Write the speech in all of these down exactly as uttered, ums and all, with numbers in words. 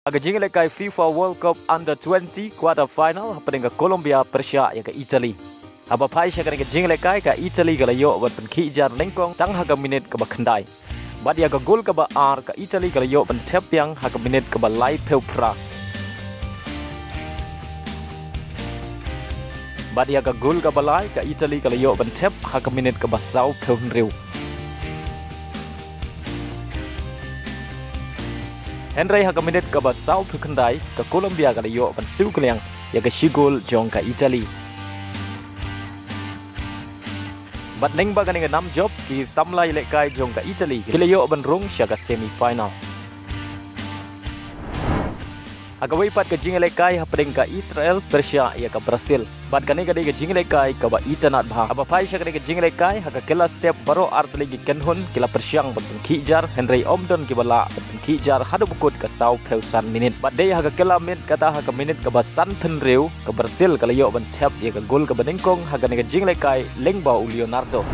Ha ka jingïalehkai FIFA World Cup Under twenty quarter final hapdeng ka Colombia pyrshah ïa ka Italy. Haba phai sha kane ka jingïalehkai ka Italy ka la ïoh ban pynkhih jar nyngkong tang ha ka minit kaba khyndai. Bad ïa ka gol kaba ar ka Italy ka la ïoh ban thep biang ha ka minit kaba laiphew phra. Bad ïa ka gol kaba lai ka Italy ka la ïoh ban thep ha ka minit kaba sawphew hynriew. Hynrei ha ka minit kaba sawphew khyndai ka Colombia ka la ïoh ban siew kylliang ïa ka shi gol jong ka Italy. Bad lyngba kane ka nam jop ki samla ïalehkai jong ka Italy ki la ïoh ban rung sha ka semi final. Ha kawei pat ka jingïalehkai hapdeng ka Israel pyrshah ïa ka Brazil. Bad kane ka dei ka jingïalehkai kaba itynnad bha. Haba phai sha kane ka jingïalehkai ha ka kylla step baroh artylli ki kynhun ki la pyrshang ban pynkhih jar, hynrei ym don kiba lah ban pynkhih jar haduh ba kut ka sawphew san minit. Bad dei ha ka kylla miet kata ha ka minit kaba sanphew hynriew ka Brazil ka la ïoh ban thep ïa ka gol kaba nyngkong ha kane ka jingïalehkai lyngba u Leonardo.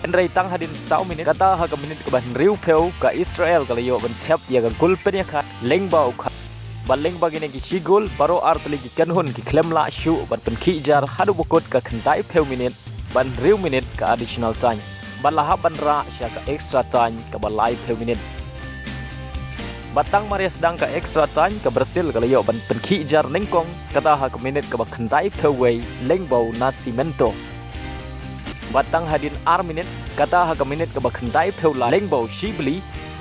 Hynrei tang hadien saw minit kata ha ka minit kaba hynriewphew ka Israel ka la ïoh ban thep ïa ka gol pynïakhun lyngba u Khan. Bad lyngba kine ki shi gol baroh artylli ki kynhun ki khlem lah shuh ban pynkhih jar haduh ba kut ka khyndaiphew minit, bad hynriew minit ka additional time. Bad la hap ban rah sha ka extra time kaba laiphew minit. Bad tang mar ïa sdang ka extra time ka Brazil ka la ïoh ban pynkhih jar nyngkong kata ha ka minit kaba khyndaiphew wei lyngba u Nascimento. Bad tang hadien ar minit kata ha ka minit kaba khyndaiphew lai lyngba u Shibli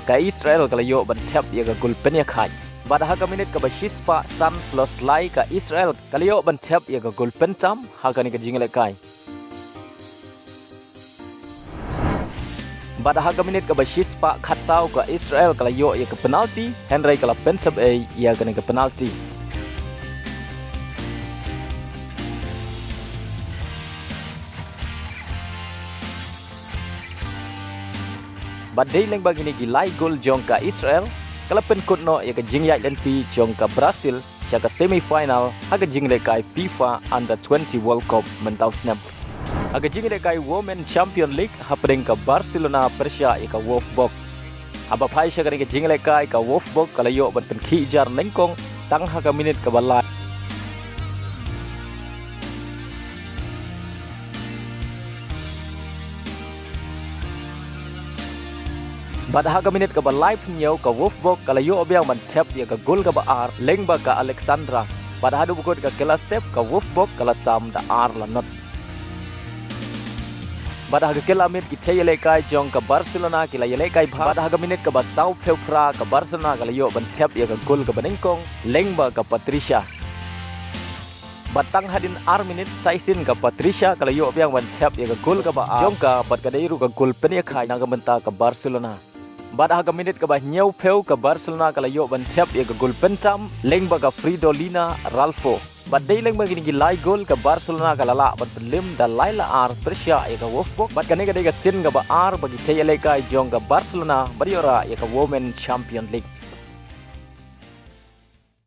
ka Israel ka la ïoh ban thep ïa ka gol pynïakhun. Bad ha ka minit kaba shispah san plus lai ka Israel ka la ïoh ban thep ïa ka gol pyntam ha kane ka jingïalehkai. Bad ha ka minit kaba shispah khatsaw ka Israel ka la ïoh ïa ka penalty, hynrei ka la pynsep ei ïa kane ka penalty. Bad dei lyngba kine ki lai gol jong ka Israel ka la pynkut noh ïa ka jingïaid lynti jong ka Brazil sha ka semi final ha ka jingïalehkai FIFA Under twenty World Cup mynta u snem. Ha ka jingïalehkai Women Champion League hapdeng ka Barcelona pyrshah ïa ka Wolfsburg. Haba phai sha kane ka jingïalehkai ka Wolfsburg ka la ïoh ban pynkhih jar nyngkong tang ha ka minit kaba lai. Bad ha ka minit kaba laiphew hynñiew ka Wolfsburg ka la ïoh biang ban thep ïa ka gol kaba ar lyngba ka Alexandra. Bad haduh ba kut ka kylla step ka Wolfsburg ka la tam da ar la not. Bad ha ka kylla miet ki thei ïalehkai jong ka Barcelona ki la ïalehkai bha. Bad ha ka minit kaba sawphew phra ka Barcelona ka la ïoh ban thep ïa ka gol kaba nyngkong lyngba ka Patricia. Bad tang hadien ar minit sa shisien ka Patricia ka la ïoh biang ban thep ïa ka gol kaba ar jong ka bad ka dei ruh ka gol pynïakhun na ka bynta ka Barcelona. Bad ha ka minit kaba hynñiewphew ka Barcelona ka la ïoh ban thep ïa ka gol pyntam lyngba ka Fridolina Rolfo. Bad dei lyngba kine ki lai gol ka Barcelona ka la lah ban pynlem da lai la ar pyrshah ïa ka Wolfsburg. Bad kane ka dei ka sien kaba ar ba ki thei ïalehkai jong ka Barcelona ban ïoh rah ïa ka Women Champion League.